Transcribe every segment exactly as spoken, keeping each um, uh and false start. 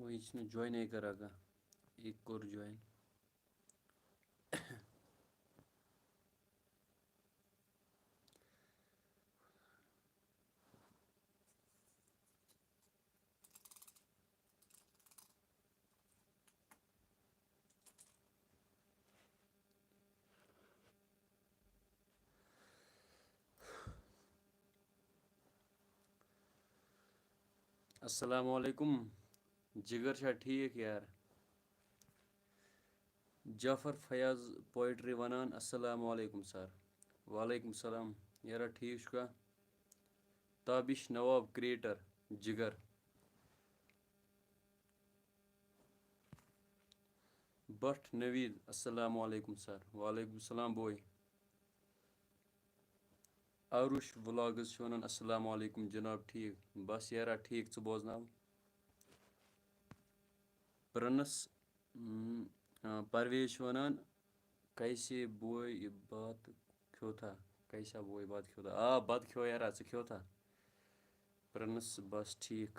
وۄنۍ چھُنہٕ جوینٕے کران کانٛہہ۔ یہِ کوٚر جوین۔ السلام علیکم۔ جگر چھا ٹھیک یار؟ جعفر فیاض پوئٹری ونان، السلام علیکم سر۔ وعلیکم السلام۔ یارا ٹھیک چھُکھا؟ تابش نواب کریٹر، جگر۔ بٹ نوید، السلام علیکم سر۔ وعلیکم السلام بوے۔ عروش ولاگز چھُ ونان، السلام علیکم جناب، ٹھیک؟ بس یارا ٹھیک، ژٕ بوزناو۔ پرنس، اۭں، آ، پرویز چھُ ونان، کیسے بوے بات کھیوتھا؟ کیسا بوے بات کھیوتھا؟ آ، بتہٕ کھیو یارا، ژٕ کھیوتھا؟ پرنس، بس ٹھیک۔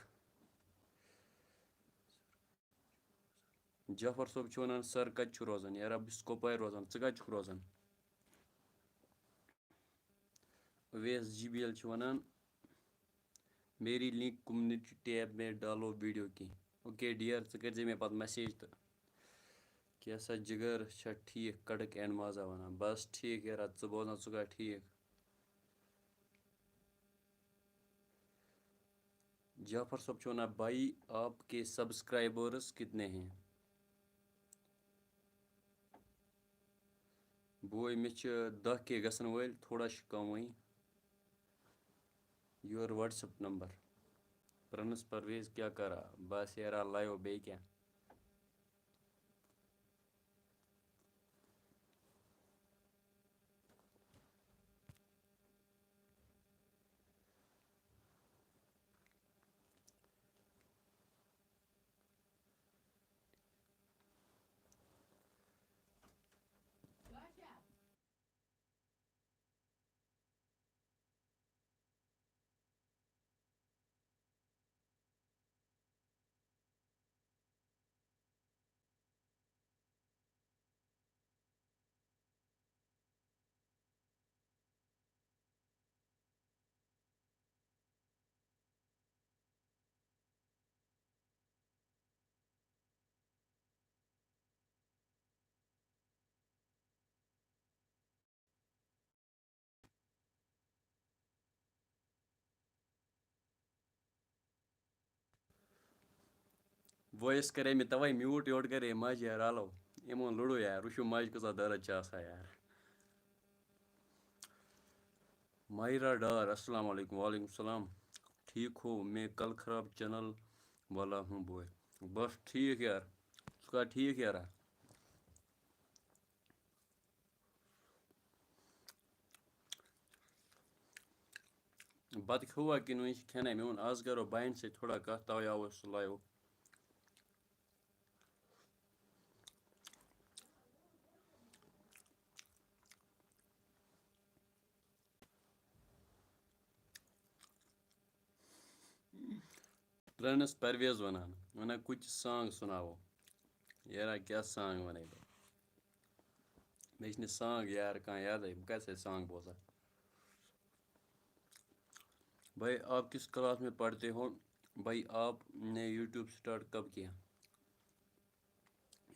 جعفر صٲب چھُ ونان، سر کتہِ چھُ روزان؟ یارا، بہٕ چھُس کۄپوارِ روزان، ژٕ کتہِ چھُکھ روزان؟ اویس جی بی ایل چھُ ونان، میری لنک کمیونٹی ٹیب میں ڈالو ویڈیو کی۔ اوکے ڈیئر، ژٕ کٔرۍ زِ مےٚ پتہٕ میسیج تہٕ۔ کیٛاہ سا جگر چھا ٹھیک؟ کڑک اینڈ مازا ونان، بس ٹھیک یارا، ژٕ بوزان، ژٕ گوٚو ٹھیک؟ جعفر صٲب چھُ ونان، بھائی آپ کے سبسکرائبرز کتنے ہیں؟ بوے، مےٚ چھِ دَہ کے گژھن وٲلۍ، تھوڑا چھِ کم وۄنۍ۔ یور WhatsApp number۔ پرنس پرویز کیٛاہ کرا؟ بس یارا لایو بیٚیہِ کیٛاہ؟ وایس کرے مےٚ توے میوٹ، یورٕ کرے ماجہِ یار آلو۔ یِمو لوٚڑو یار، وٕچھِو ماجہِ کۭژاہ دَرد چھِ آسان یار۔ مایرا ڈار، السلام علیکم۔ وعلیکم السلام۔ ٹھیک ہو؟ میں کل خراب چینل والا ہوں بوے۔ بس ٹھیک یار۔ ژٕ کَر ٹھیک یارا؟ بَتہٕ کھیوٚوا کِنہٕ وٕنہِ چھِ کھٮ۪نَے؟ مےٚ ووٚن، آز کَرو بَیَن سۭتۍ تھوڑا کَتھ، تَوَے آوُس سُہ لایِو۔ پرنس پرویز وَنان، وَنان، "کچھ سانگ سناؤ۔" یارا، کیٛاہ سانگ وَنَے بہٕ؟ مےٚ چھِنہٕ سانگ یار کانٛہہ یادَے، بہٕ کَتہِ سا سانگ بوزان؟ بھائی، آپ کس کلاس میں پڑھتے ہو؟ بھائی، آپ نے یوٹیوب سٹارٹ کب کیا؟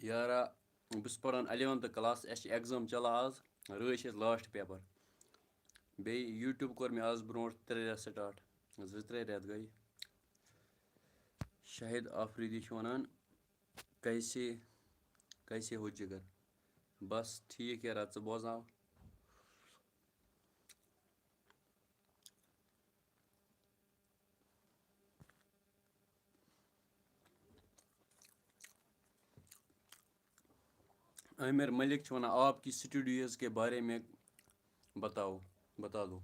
یارا، بہٕ چھُس پَران الیونتھ کلاس، اَسہِ چھِ ایگزام چَلان آز، رٲژ چھِ اَسہِ لاسٹ پیپر۔ بیٚیہِ یوٹیوب کوٚر مےٚ آز برونٛٹھ ترٛےٚ رٮ۪تھ سٹارٹ، زٕ ترٛےٚ رٮ۪تھ گٔے۔ شاہد آفریدی چھُ وَنان، "کیسے، کیسے ہو جگر؟" بس ٹھیٖک یارا، ژٕ بوزناو۔ عامر ملک چھُ وَنان، "آپ کی سٹڈیز کے بارے میں بتاؤ، بتا دو۔"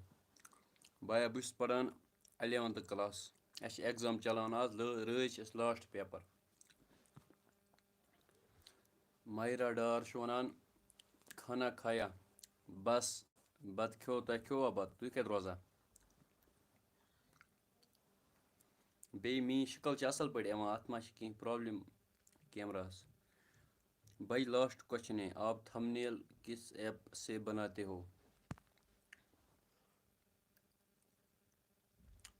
بایا، بہٕ چھُس پَران الیونتھ کلاس، اَسہِ چھِ ایگزام چَلان آز، لٲ-، رٲژ چھِ اَسہِ لاسٹ پیپر۔ مایرا ڈار چھُ وَنان، "کھانا کھایا؟" بَس، بَتہٕ کھیوٚو، تۄہہِ کھیوٚوا بَتہٕ؟ تُہۍ کَتہِ روزان؟ بیٚیہِ میٛٲنۍ شکل چھِ اَصٕل پٲٹھۍ یِوان، اَتھ ما چھِ کینٛہہ پرٛابلِم کیمراہَس؟ بھائی لاسٹ کوسچن ہے، آپ تھمبنیل کس ایپ سے بناتے ہو؟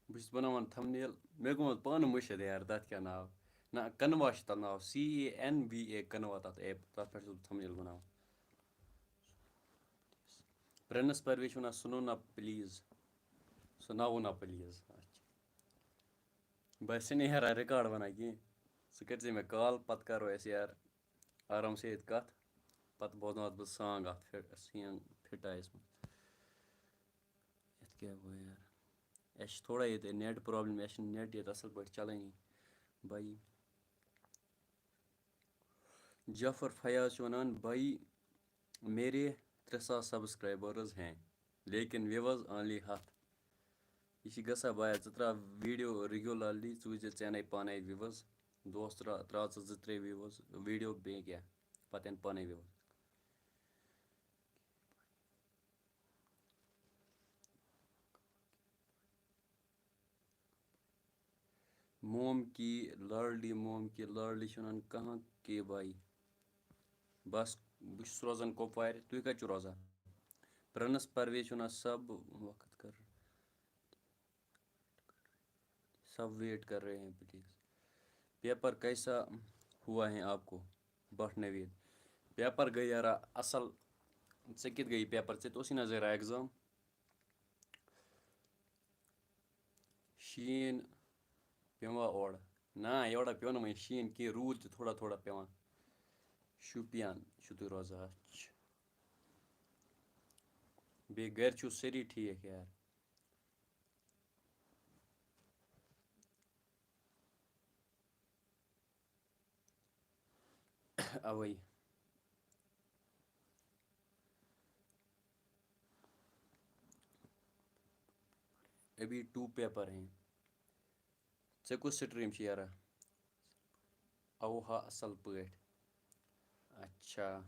بہٕ چھُس بَناوان تھمبنیل، مےٚ گوٚمُت پانہٕ مٔشِتھ یار، تَتھ کیٛاہ ناو؟ نہ، کنوا چھُ تَتھ ناو، C A N V A, کنوا تَتھ ایپ، تَتھ پٮ۪ٹھ چھُس بہٕ تھمبنیل بَناوان۔ پرنس پرویز چھُ وَنان، سُنو نا پلیز، سُناوو نا پلیز۔ اچھا، بہٕ آسے نہٕ یارا ریکارڈ وَنان کینٛہہ، ژٕ کٔرۍ زِ مےٚ کال، پَتہٕ کَرو أسۍ یار آرام سے ییٚتہِ کَتھ، پَتہٕ بوزناوَتھ بہٕ سانگ اَتھ فِٹ، سینگ فِٹ آیَس منٛز۔ یَتھ کیٛاہ گوٚو یار؟ اَسہِ چھِ تھوڑا ییٚتہِ نیٹ پرابلم، اَسہِ چھِنہٕ نیٹ ییٚتہِ اَصٕل پٲٹھۍ چَلٲنی۔ بھائی جعفر فیاض چھُ وَنان، بھائی میرے ترٛےٚ ساس سبسکرائبرز ہیں لیکن ویوز اونلی ہَتھ۔ یہِ چھِ گژھان بھایا، ژٕ ترٛاو ویٖڈیو ریگیولرلی، ژٕ وٕچھ زِ ژےٚ یِنَے پانَے ویوز۔ دۄہَس ترٛا-، ترٛاو ژٕ زٕ ترٛےٚ ویوز، ویٖڈیو بیٚیہِ کیٛاہ، پَتہٕ یِن پانَے ویوز۔ موم کی لاڈلی، موم کی لاڈلی چھِ وَنان، کہاں کے بھائی؟ بَس، بہٕ چھُس روزان کۄپوارِ، تُہۍ کَتہِ چھِو روزان؟ پرنس پرویز چھُ وَنان، سب وقت کر، سب ویٹ کر رہے ہیں پلیز۔ پیپر کیسا ہوا ہے آپ کو؟ بٹ نوید، پیپر گٔے یارا اَصٕل۔ ژےٚ کِتھ گٔے پیپر؟ ژےٚ تہِ اوسُے نہ ذرا ایگزام؟ شیٖن پیوٚوا اورٕ؟ نہ، یورٕ پیوٚو نہٕ وۄنۍ شیٖن کینٛہہ، روٗد چھُ تھوڑا تھوڑا پیوان۔ شُپین چھِو تُہۍ روزان؟ اچھا۔ بیٚیہِ گرِ چھِو سٲری ٹھیٖک یار؟ اوے۔ ابھی ٹو پیپر ہیں۔ ژےٚ کُس سٹریٖم چھِ یارا؟ اوہا، اَصٕل پٲٹھۍ۔ اچھا۔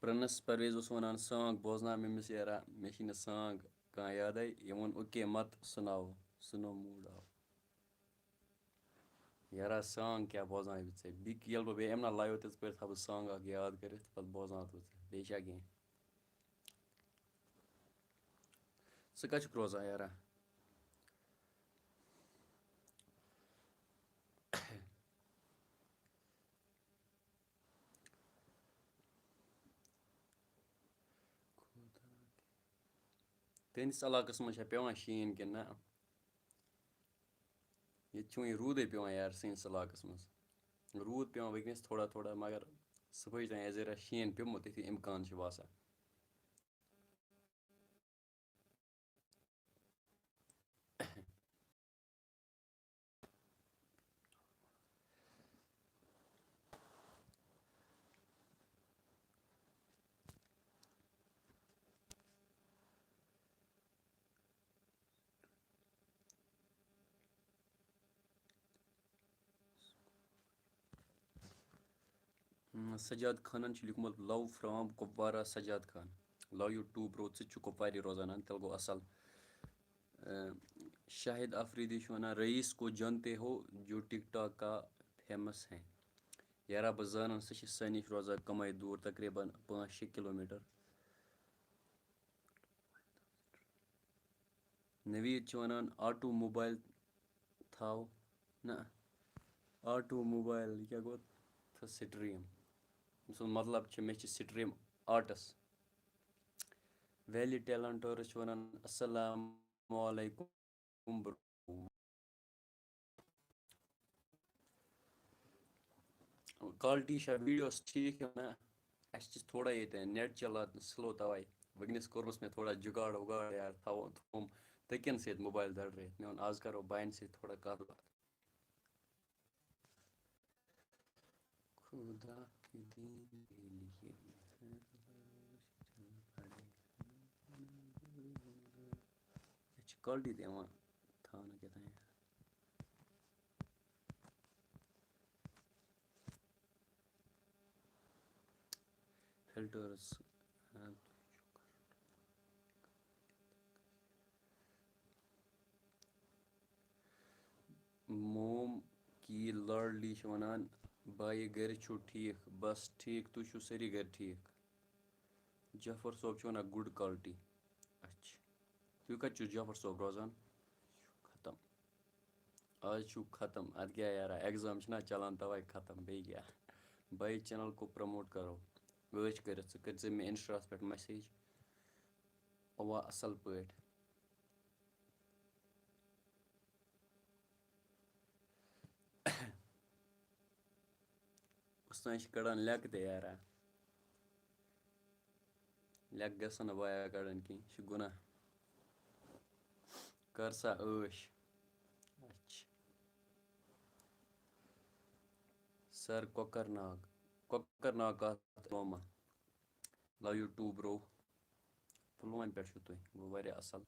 پرنس پرویز اوس وَنان، سانگ بوزناو مےٚ، مِس یارا، مےٚ چھِنہٕ سانگ کانٛہہ یادَے۔ یہِ ووٚن، اوکے، مت سُناو، سُنو موٗڈ آو۔ یارا، سانگ کیٛاہ بوزناوِ ژےٚ؟ بیٚیہِ ییٚلہِ بہٕ بیٚیہِ اَمہِ نہ لایو تہِ، ژٕ پٔرِتھ ہا بہٕ سانگ اَکھ یاد کٔرِتھ، پَتہٕ بوزناو تہٕ ژٕ بیٚیہِ چھا کینٛہہ؟ ژٕ کَتہِ چھُکھ روزان یارا؟ تُہٕنٛدِس علاقَس منٛز چھا پٮ۪وان شیٖن کِنہٕ نہ؟ ییٚتہِ چھُ وۄنۍ روٗدٕے پٮ۪وان یار سٲنِس علاقَس منٛز۔ روٗد پٮ۪وان وٕنکیٚنَس تھوڑا تھوڑا، مگر صُبحٕچ تام آسہِ ذرا شیٖن پیوٚمُت، یُتھُے اِمکان چھُ باسان۔ سجاد خانن چھُ لیوٗکھمُت، love from Kupwara Sajjad Khan. Love you too bro، ژٕ تہِ چھُکھ کپوارِ روزان، ہن تیٚلہِ گوٚو اَصٕل۔ اَ، شاہد آفریدی چھُ وَنان، رئیس کو جانتے ہو جو ٹک ٹاک کا فیمس ہے؟ یارا، بہٕ زانان، سُہ چھُ سانہِ نِش روزان کَمٕے دوٗر، تقریٖباً پانٛژھ شےٚ کِلوٗ میٖٹر۔ نویٖد چھُ وَنان، آٹو موبایل تھاو نہ، آٹو موبایل، یہِ کیٛاہ گوٚو؟ تہٕ سٹریٖم۔ أمۍ سُنٛد مطلب چھُ، مےٚ چھِ سٹریٖم آرٹس۔ ویلی ٹیلنٹٲرٕس چھِ وَنان، السلام علیکم bro۔ Quality چھا videoس ٹھیٖک کِنہٕ نہ؟ اَسہِ چھِ تھوڑا ییٚتہِ net چلان slow، تَوَے۔ وٕنکیٚنَس کوٚرمَس مےٚ تھوڑا جُگاڑ وُگاڑ یار، تھاوو، تھووُم تٔکِیَن سۭتۍ موبایل دَرٲیِتھ۔ مےٚ ووٚن، آز کَرو بَیَن سۭتۍ تھوڑا کَتھ باتھ۔ خدا کے دین کے لیے۔ یہِ چھِ quality تہِ یِوان تھاونہٕ کیٛاہ تام۔ فلٹرس، ہاں، یہِ چھِ وَنان، بایہِ گَرِ چھُو ٹھیٖک؟ بَس ٹھیٖک، تُہۍ چھِو سٲری گَرِ ٹھیٖک؟ جعفر صٲب چھُ وَنان، good quality. اچھا، تُہۍ کَتہِ چھِو جعفر صٲب روزان؟ ختم. آز چھُو ختم. اَدٕ کیٛاہ یارا، exam چھِنہ چَلان، تَوَے ختم، بیٚیہِ کیٛاہ؟ بھائی channel کو promote کرو. عٲش کٔرِتھ ژٕ کٔرۍ زِ مےٚ Insta-ہَس پٮ۪ٹھ message. اَوا، اَصٕل پٲٹھۍ. اُستاد چھِ کَڑان لیٚکہٕ تہِ یارا. لیٚکہٕ گژھن نہٕ وایا کَڑٕنۍ کینٛہہ، یہِ چھُ گُناہ. کر سا عٲش. اچھا. سر کۄکرناگ، کۄکرناگ کَتھ؟ Pulwama. Love you too, bro. پُلوامہِ پٮ۪ٹھ چھِو تُہۍ، گوٚو واریاہ اَصٕل.